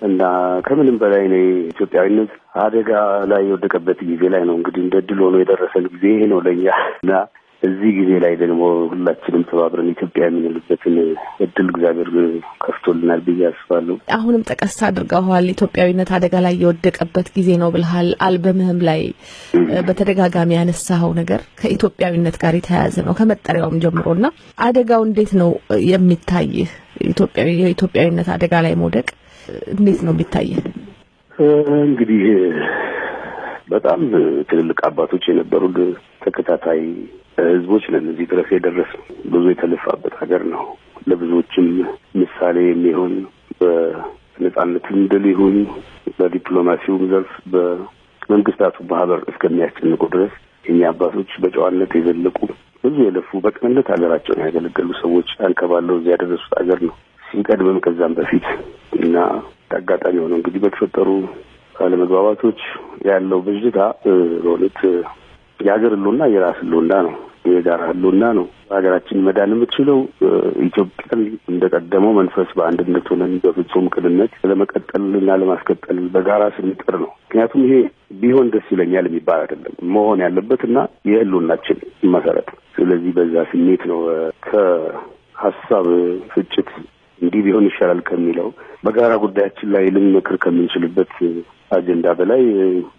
እና ከምንም በላይ እኔ ኢትዮጵያዊነት አደጋ ላይ የወደቀበት ጊዜ ላይ ነው እንግዲህ እንደ ድል ሆኖ የደረሰን ጊዜ ይሄ ነው ለኛ። እና እዚህ ጊዜ ላይ ደግሞ ሁላችንም ተባብረን ኢትዮጵያ የምንልበትን እድል እግዚአብሔር ከፍቶልናል ብዬ አስባለሁ። አሁንም ጠቀስ አድርገዋል። ኢትዮጵያዊነት አደጋ ላይ የወደቀበት ጊዜ ነው ብለሃል። አልበምህም ላይ በተደጋጋሚ ያነሳኸው ነገር ከኢትዮጵያዊነት ጋር የተያያዘ ነው ከመጠሪያውም ጀምሮና አደጋው እንዴት ነው የሚታይህ? የኢትዮጵያዊነት አደጋ ላይ መውደቅ እንዴት ነው የሚታይህ? እንግዲህ በጣም ትልልቅ አባቶች የነበሩ ተከታታይ ህዝቦች ነን እዚህ ድረስ የደረስነው። ብዙ የተለፋበት ሀገር ነው። ለብዙዎችም ምሳሌ የሚሆን በነጻነትም ድል ይሁን በዲፕሎማሲውም ዘርፍ በመንግስታቱ ማህበር እስከሚያስጨንቁ ድረስ የኛ አባቶች በጨዋነት የዘለቁ ብዙ የለፉ በቅንነት ሀገራቸውን ያገለገሉ ሰዎች አንከባለው እዚህ ያደረሱት ሀገር ነው። ሲቀድምም ከዛም በፊት እና አጋጣሚ ሆኖ እንግዲህ በተፈጠሩ አለመግባባቶች ያለው ብዥታ በእውነት የሀገር ህልውና የራስ ህልውና ነው፣ የጋራ ህልውና ነው። ሀገራችን መዳን የምትችለው ኢትዮጵያን እንደቀደመው መንፈስ በአንድነት ሆነን በፍጹም ቅንነት ለመቀጠልና ለማስቀጠል በጋራ ስንጥር ነው። ምክንያቱም ይሄ ቢሆን ደስ ይለኛል የሚባል አይደለም፣ መሆን ያለበት እና የህልውናችን መሰረት። ስለዚህ በዛ ስሜት ነው ከሀሳብ ፍጭት እንዲህ ቢሆን ይሻላል ከሚለው በጋራ ጉዳያችን ላይ ልንመክር ከምንችልበት አጀንዳ በላይ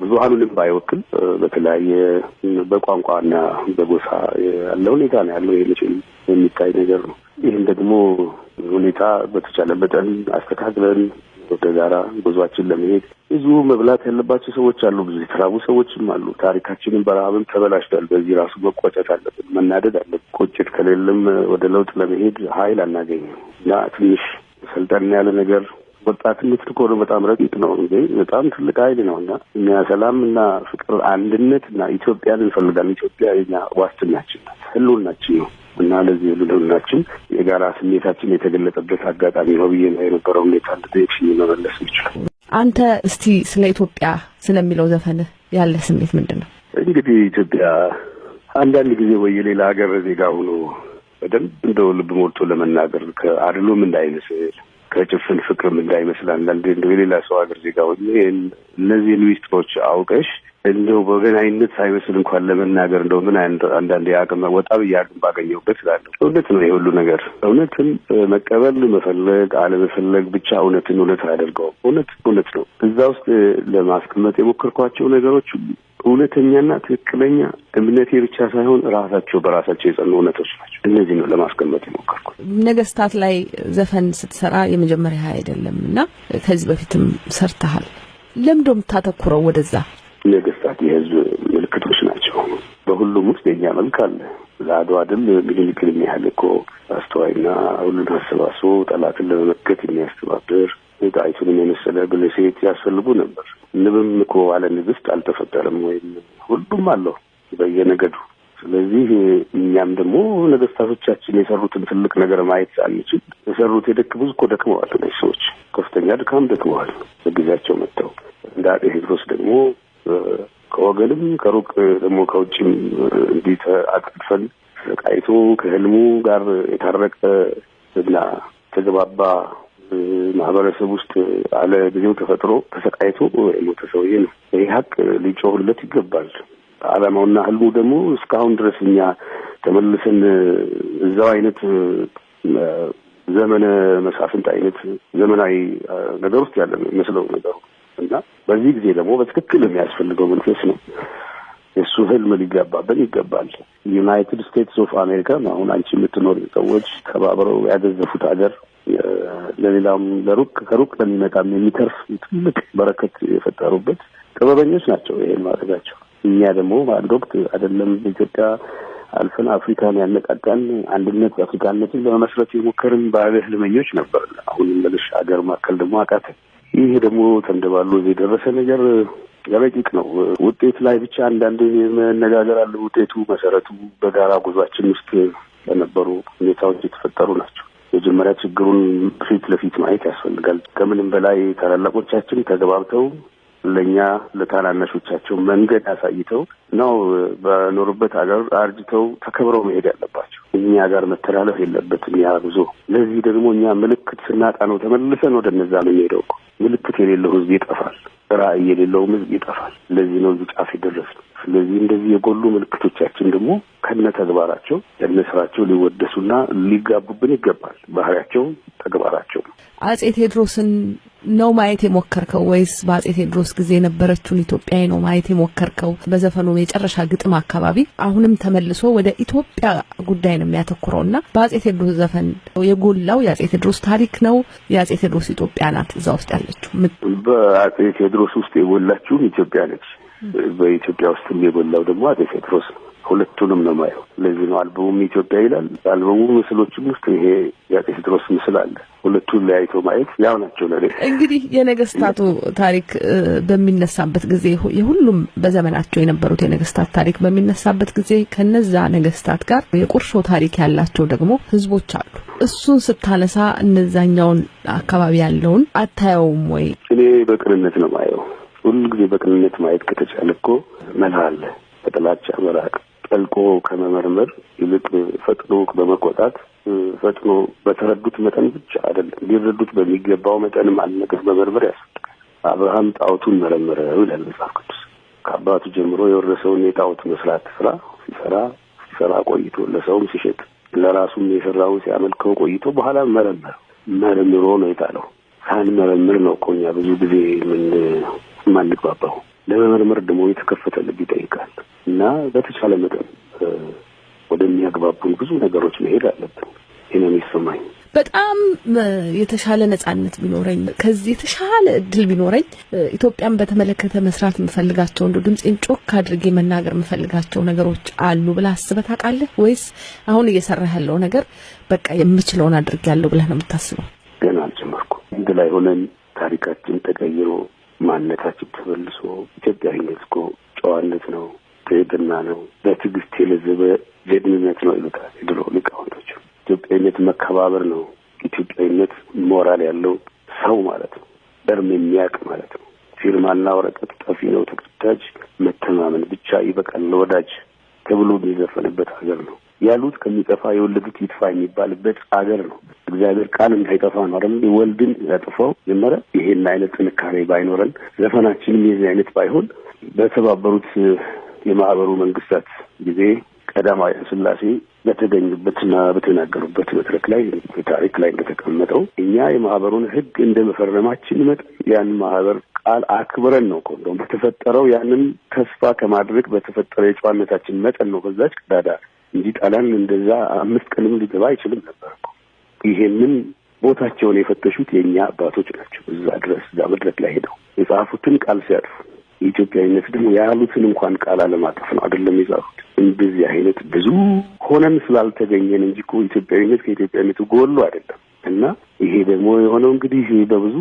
ብዙሃኑንም ባይወክል በተለያየ በቋንቋና በጎሳ ያለ ሁኔታ ነው ያለው። ይሄ መቼም የሚታይ ነገር ነው። ይህን ደግሞ ሁኔታ በተቻለ መጠን አስተካክለን ወደ ጋራ ጉዟችን ለመሄድ ብዙ መብላት ያለባቸው ሰዎች አሉ፣ ብዙ የተራቡ ሰዎችም አሉ። ታሪካችንን በረሃብም ተበላሽቷል። በዚህ ራሱ መቆጨት አለብን፣ መናደድ አለብን። ቁጭት ከሌለም ወደ ለውጥ ለመሄድ ኃይል አናገኝም እና ትንሽ ሰልጠን ያለ ነገር ወጣትነት እኮ ነው በጣም ረቂቅ ነው እንዴ፣ በጣም ትልቅ ኃይል ነው። እና እኛ ሰላም እና ፍቅር፣ አንድነት እና ኢትዮጵያን እንፈልጋለን። ኢትዮጵያ የኛ ዋስትናችን ናት፣ ህልውናችን ነው። እና ለዚህ ህልውናችን የጋራ ስሜታችን የተገለጸበት አጋጣሚ ነው ብዬ ነው የነበረው ሁኔታ እንድጠይቅሽኝ መመለስ ይችላል። አንተ እስቲ ስለ ኢትዮጵያ ስለሚለው ዘፈንህ ያለ ስሜት ምንድን ነው? እንግዲህ ኢትዮጵያ አንዳንድ ጊዜ ወይ የሌላ ሀገር ዜጋ ሆኖ በደንብ እንደው ልብ ሞልቶ ለመናገር ከአድሎም እንዳይመስል ከጭፍን ፍቅርም እንዳይመስል አንዳንዴ እንደው የሌላ ሰው ሀገር ዜጋ ሆኜ እነዚህን ሚስጥሮች አውቀሽ እንደው በወገናዊነት ሳይመስል እንኳን ለመናገር እንደው ምን አንዳንዴ አቅም ወጣ ብዬ አቅም ባገኘሁበት እላለሁ። እውነት ነው ይሄ ሁሉ ነገር። እውነትን መቀበል መፈለግ አለመፈለግ ብቻ እውነትን እውነት አያደርገውም። እውነት እውነት ነው። እዛ ውስጥ ለማስቀመጥ የሞከርኳቸው ነገሮች እውነተኛና ትክክለኛ እምነቴ ብቻ ሳይሆን ራሳቸው በራሳቸው የጸኑ እውነቶች ናቸው። እነዚህ ነው ለማስቀመጥ የሞከርኩት። ነገስታት ላይ ዘፈን ስትሰራ የመጀመሪያ አይደለም እና ከዚህ በፊትም ሰርተሃል። ለምንድን ነው የምታተኩረው ወደዛ? ነገስታት የህዝብ ምልክቶች ናቸው። በሁሉም ውስጥ የኛ መልክ አለ። ለአድዋ ድል ምኒልክን የሚያህል እኮ አስተዋይና ሁሉን አሰባስቦ ጠላትን ለመመከት የሚያስተባብር ጣይቱንም የመሰለ ብልህ ሴት ያስፈልጉ ነበር። ንብም እኮ አለ ንግስት አልተፈጠረም፣ ወይም ሁሉም አለው በየነገዱ። ስለዚህ እኛም ደግሞ ነገስታቶቻችን የሰሩትን ትልቅ ነገር ማየት ሳንችል የሰሩት የደክ ብዙ እኮ ደክመዋል። እነዚህ ሰዎች ከፍተኛ ድካም ደክመዋል። በጊዜያቸው መጥተው እንደ አጤ ቴዎድሮስ ደግሞ ከወገንም ከሩቅ ደግሞ ከውጭም እንዲህ አጥፈን ተሰቃይቶ ከህልሙ ጋር የታረቀ እና ተግባባ ማህበረሰብ ውስጥ አለ ጊዜው ተፈጥሮ ተሰቃይቶ የሞተ ሰውዬ ነው። ይህ ሀቅ ሊጮህለት ይገባል። ዓላማውና ህልሙ ደግሞ እስካሁን ድረስ እኛ ተመልሰን እዛው አይነት ዘመነ መሳፍንት አይነት ዘመናዊ ነገር ውስጥ ያለ ነው የሚመስለው ነገሩ። እና በዚህ ጊዜ ደግሞ በትክክል የሚያስፈልገው መንፈስ ነው። የእሱ ህልም ሊጋባበት ይገባል። ዩናይትድ ስቴትስ ኦፍ አሜሪካ አሁን አንቺ የምትኖር ሰዎች ተባብረው ያገዘፉት ሀገር ለሌላም ለሩቅ ከሩቅ ለሚመጣም የሚተርፍ ትልቅ በረከት የፈጠሩበት ጥበበኞች ናቸው ይሄን ማድረጋቸው። እኛ ደግሞ በአንድ ወቅት አይደለም ኢትዮጵያ አልፈን አፍሪካን ያነቃቃን አንድነት አፍሪካነትን ለመመስረት የሞከርን ባለ ህልመኞች ነበር። አሁንም መልሽ ሀገር ማከል ደግሞ አቃተን። ይህ ደግሞ ተንደባሎ እዚህ የደረሰ ነገር ረቂቅ ነው። ውጤት ላይ ብቻ አንዳንድ መነጋገር አለ። ውጤቱ መሰረቱ በጋራ ጉዟችን ውስጥ በነበሩ ሁኔታዎች የተፈጠሩ ናቸው። መጀመሪያ ችግሩን ፊት ለፊት ማየት ያስፈልጋል። ከምንም በላይ ታላላቆቻችን ተገባብተው ለኛ ለታናናሾቻቸው መንገድ አሳይተው ነው በኖሩበት ሀገር አርጅተው ተከብረው መሄድ ያለባቸው። እኛ ጋር መተላለፍ የለበትም ያ ጉዞ። ለዚህ ደግሞ እኛ ምልክት ስናጣ ነው ተመልሰን ወደ እነዛ የምንሄደው እኮ። ምልክት የሌለው ህዝብ ይጠፋል። ራዕይ የሌለውም ህዝብ ይጠፋል። ለዚህ ነው እዚህ ጫፍ የደረስነው። ስለዚህ እንደዚህ የጎሉ ምልክቶቻችን ደግሞ ከነ ተግባራቸው ከነ ስራቸው ሊወደሱና ሊጋቡብን ይገባል። ባህሪያቸው፣ ተግባራቸው። አጼ ቴዎድሮስን ነው ማየት የሞከርከው ወይስ በአጼ ቴዎድሮስ ጊዜ የነበረችውን ኢትዮጵያዊ ነው ማየት የሞከርከው? በዘፈኑ የመጨረሻ ግጥም አካባቢ አሁንም ተመልሶ ወደ ኢትዮጵያ ጉዳይ ነው የሚያተኩረውና በአጼ ቴዎድሮስ ዘፈን የጎላው የአጼ ቴዎድሮስ ታሪክ ነው። የአጼ ቴዎድሮስ ኢትዮጵያ ናት እዛ ውስጥ ያለችው። በአጼ ቴዎድሮስ ውስጥ የጎላችውም ኢትዮጵያ ነች። በኢትዮጵያ ውስጥም የጎላው ደግሞ አጼ ቴዎድሮስ ነው። ሁለቱንም ነው ማየው። ለዚህ ነው አልበሙም ኢትዮጵያ ይላል። አልበሙ ምስሎችም ውስጥ ይሄ የአጼ ቴዎድሮስ ምስል አለ። ሁለቱን ለያይቶ ማየት ያው ናቸው ለኔ። እንግዲህ የነገስታቱ ታሪክ በሚነሳበት ጊዜ፣ የሁሉም በዘመናቸው የነበሩት የነገስታት ታሪክ በሚነሳበት ጊዜ፣ ከነዛ ነገስታት ጋር የቁርሾ ታሪክ ያላቸው ደግሞ ህዝቦች አሉ። እሱን ስታነሳ እነዛኛውን አካባቢ ያለውን አታየውም ወይ? እኔ በቅንነት ነው ማየው። ሁሉ ጊዜ በቅንነት ማየት ከተቻለ እኮ መላ አለ። በጥላቻ መራቅ፣ ጠልቆ ከመመርመር ይልቅ ፈጥኖ በመቆጣት፣ ፈጥኖ በተረዱት መጠን ብቻ አይደለም፣ ሊረዱት በሚገባው መጠንም አንድ ነገር መመርመር ያስፈልጋል። አብርሃም ጣዖቱን መረመረው ይላል መጽሐፍ ቅዱስ። ከአባቱ ጀምሮ የወረሰውን የጣዖት መስራት ስራ ሲሰራ ሲሰራ ቆይቶ፣ ለሰውም ሲሸጥ፣ ለራሱም የሰራውን ሲያመልከው ቆይቶ በኋላ መረመረው። መርምሮ ነው የጣለው። ሳንመረምር ነው እኮ እኛ ብዙ ጊዜ ምን የማንግባባው። ለመመርመር ደግሞ የተከፈተ ልብ ይጠይቃል እና በተቻለ መጠን ወደሚያግባቡን ብዙ ነገሮች መሄድ አለብን። ይህ ነው የሚሰማኝ። በጣም የተሻለ ነጻነት ቢኖረኝ፣ ከዚህ የተሻለ እድል ቢኖረኝ፣ ኢትዮጵያን በተመለከተ መስራት የምፈልጋቸው፣ እንደ ድምፄን ጮክ አድርጌ መናገር የምፈልጋቸው ነገሮች አሉ ብለህ አስበህ ታውቃለህ? ወይስ አሁን እየሰራህ ያለው ነገር በቃ የምችለውን አድርጌያለሁ ብለህ ነው የምታስበው? ገና አልጀመርኩም። አንድ ላይ ሆነን ታሪካችን ተቀይሮ፣ ማንነታችን ተመልሶ፣ ኢትዮጵያዊነት እኮ ጨዋነት ነው፣ ትህትና ነው፣ በትዕግስት የለዘበ ጀግንነት ነው ይሉታል የድሮ ሊቃውንቶች። ኢትዮጵያዊነት መከባበር ነው። ኢትዮጵያዊነት ሞራል ያለው ሰው ማለት ነው። እርም የሚያውቅ ማለት ነው። ፊርማና ወረቀት ጠፊ ነው ተቀዳጅ፣ መተማመን ብቻ ይበቃል ለወዳጅ ተብሎ የሚዘፈንበት ሀገር ነው። ያሉት ከሚጠፋ የወለዱት ይጥፋ የሚባልበት አገር ነው። እግዚአብሔር ቃል እንዳይጠፋ ነው አይደል? ወልድን ያጥፋው ጀመረ። ይሄን አይነት ጥንካሬ ባይኖረን፣ ዘፈናችንም የዚህ አይነት ባይሆን፣ በተባበሩት የማህበሩ መንግስታት ጊዜ ቀዳማዊ ሥላሴ በተገኙበትና በተናገሩበት መድረክ ላይ ታሪክ ላይ እንደተቀመጠው እኛ የማህበሩን ሕግ እንደ መፈረማችን መጠን ያን ማህበር ቃል አክብረን ነው እኮ፣ እንደውም በተፈጠረው ያንን ተስፋ ከማድረግ በተፈጠረው የጨዋነታችን መጠን ነው በዛች ቀዳዳ እንጂ ጣሊያን እንደዛ 5 ቀንም ሊገባ አይችልም ነበር እኮ። ይሄንን ቦታቸውን የፈተሹት የእኛ አባቶች ናቸው። እዛ ድረስ እዛ መድረክ ላይ ሄደው የጻፉትን ቃል ሲያጥፉ፣ የኢትዮጵያዊነት ደግሞ ያሉትን እንኳን ቃል አለማጠፍ ነው አይደለም የጻፉት። እንደዚህ አይነት ብዙ ሆነን ስላልተገኘን እንጂ እኮ ኢትዮጵያዊነት ከኢትዮጵያዊነቱ ጎሎ አይደለም። እና ይሄ ደግሞ የሆነው እንግዲህ በብዙ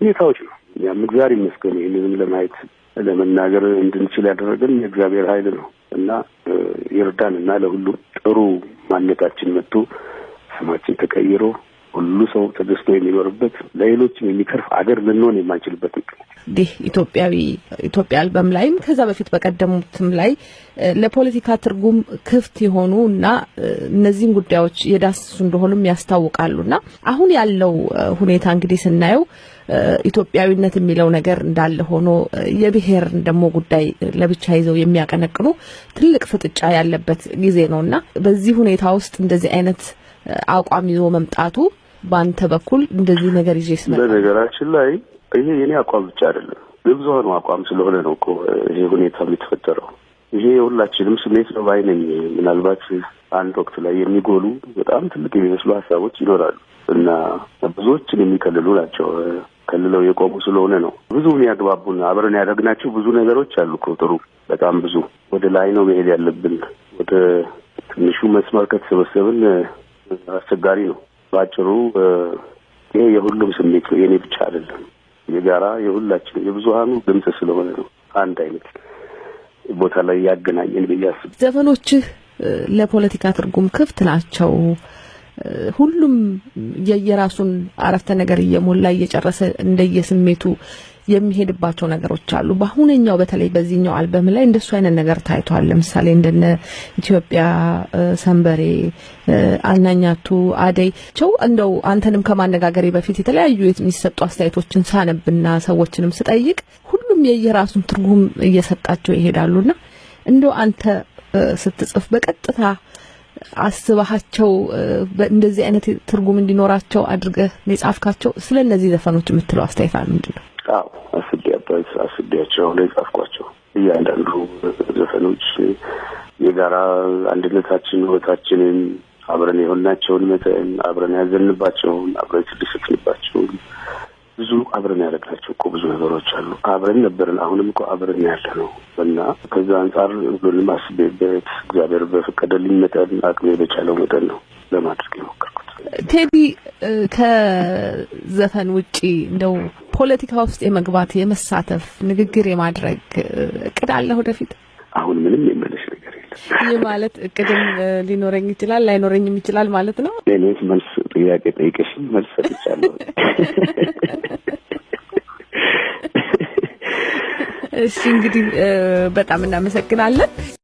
ሁኔታዎች ነው። እኛም እግዚአብሔር ይመስገን ይህንንም ለማየት ለመናገር እንድንችል ያደረገን የእግዚአብሔር ኃይል ነው እና ይርዳን እና ለሁሉም ጥሩ ማንነታችን መጥቶ፣ ስማችን ተቀይሮ፣ ሁሉ ሰው ተደስቶ የሚኖርበት፣ ለሌሎችም የሚተርፍ አገር ልንሆን የማንችልበት ምክንያት እንዲህ ኢትዮጵያዊ ኢትዮጵያ አልበም ላይም ከዛ በፊት በቀደሙትም ላይ ለፖለቲካ ትርጉም ክፍት የሆኑ እና እነዚህን ጉዳዮች የዳሰሱ እንደሆኑም ያስታውቃሉ። እና አሁን ያለው ሁኔታ እንግዲህ ስናየው ኢትዮጵያዊነት የሚለው ነገር እንዳለ ሆኖ የብሔር ደግሞ ጉዳይ ለብቻ ይዘው የሚያቀነቅኑ ትልቅ ፍጥጫ ያለበት ጊዜ ነው። እና በዚህ ሁኔታ ውስጥ እንደዚህ አይነት አቋም ይዞ መምጣቱ በአንተ በኩል እንደዚህ ነገር ይዤ ስመጣ በነገራችን ላይ ይሄ የኔ አቋም ብቻ አይደለም፣ የብዙሀኑ አቋም ስለሆነ ነው እኮ ይሄ ሁኔታ የተፈጠረው። ይሄ የሁላችንም ስሜት ነው ባይ ነኝ። ምናልባት አንድ ወቅት ላይ የሚጎሉ በጣም ትልቅ የሚመስሉ ሀሳቦች ይኖራሉ እና ብዙዎችን የሚከልሉ ናቸው። ከልለው የቆሙ ስለሆነ ነው። ብዙ የሚያግባቡን አብረን ያደረግናቸው ብዙ ነገሮች አሉ እኮ፣ ጥሩ፣ በጣም ብዙ። ወደ ላይ ነው መሄድ ያለብን። ወደ ትንሹ መስመር ከተሰበሰብን አስቸጋሪ ነው። በአጭሩ ይሄ የሁሉም ስሜት ነው፣ የኔ ብቻ አይደለም። የጋራ የሁላችን የብዙሀኑ ድምፅ ስለሆነ ነው አንድ አይነት ቦታ ላይ ያገናኘን ብዬ አስብ። ዘፈኖችህ ለፖለቲካ ትርጉም ክፍት ናቸው። ሁሉም የየራሱን አረፍተ ነገር እየሞላ እየጨረሰ እንደየስሜቱ የሚሄድባቸው ነገሮች አሉ። በአሁነኛው በተለይ በዚህኛው አልበም ላይ እንደሱ አይነት ነገር ታይቷል። ለምሳሌ እንደነ ኢትዮጵያ፣ ሰንበሬ፣ አናኛቱ፣ አደይ ቸው እንደው አንተንም ከማነጋገሬ በፊት የተለያዩ የሚሰጡ አስተያየቶችን ሳነብና ሰዎችንም ስጠይቅ ሁሉም የየራሱን ትርጉም እየሰጣቸው ይሄዳሉና እንደው አንተ ስትጽፍ በቀጥታ አስባሃቸው እንደዚህ አይነት ትርጉም እንዲኖራቸው አድርገህ የጻፍካቸው ስለ እነዚህ ዘፈኖች የምትለው አስተያየት ምንድን ነው? አዎ፣ አስቤያቸው ነው የጻፍኳቸው። እያንዳንዱ ዘፈኖች የጋራ አንድነታችን፣ ህይወታችንን፣ አብረን የሆንናቸውን መጠን፣ አብረን ያዘንባቸውን፣ አብረን የተደሰትንባቸውን፣ ብዙ አብረን ያደረግናቸው እኮ ብዙ ነገሮች አሉ። አብረን ነበርን፣ አሁንም እኮ አብረን ያለ ነው እና ከዛ አንጻር ሁሉንም አስቤበት እግዚአብሔር በፈቀደልኝ መጠን አቅሜ በቻለው መጠን ነው ለማድረግ የሞከርኩት። ቴዲ፣ ከዘፈን ውጪ እንደው ፖለቲካ ውስጥ የመግባት፣ የመሳተፍ፣ ንግግር የማድረግ እቅድ አለ ወደፊት? አሁን ምንም የምልሽ ነገር የለም። ይህ ማለት እቅድም ሊኖረኝ ይችላል ላይኖረኝም ይችላል ማለት ነው። እኔስ መልስ ጥያቄ ጠይቀሽ መልስ ሰጥቻለሁ። እሺ፣ እንግዲህ በጣም እናመሰግናለን።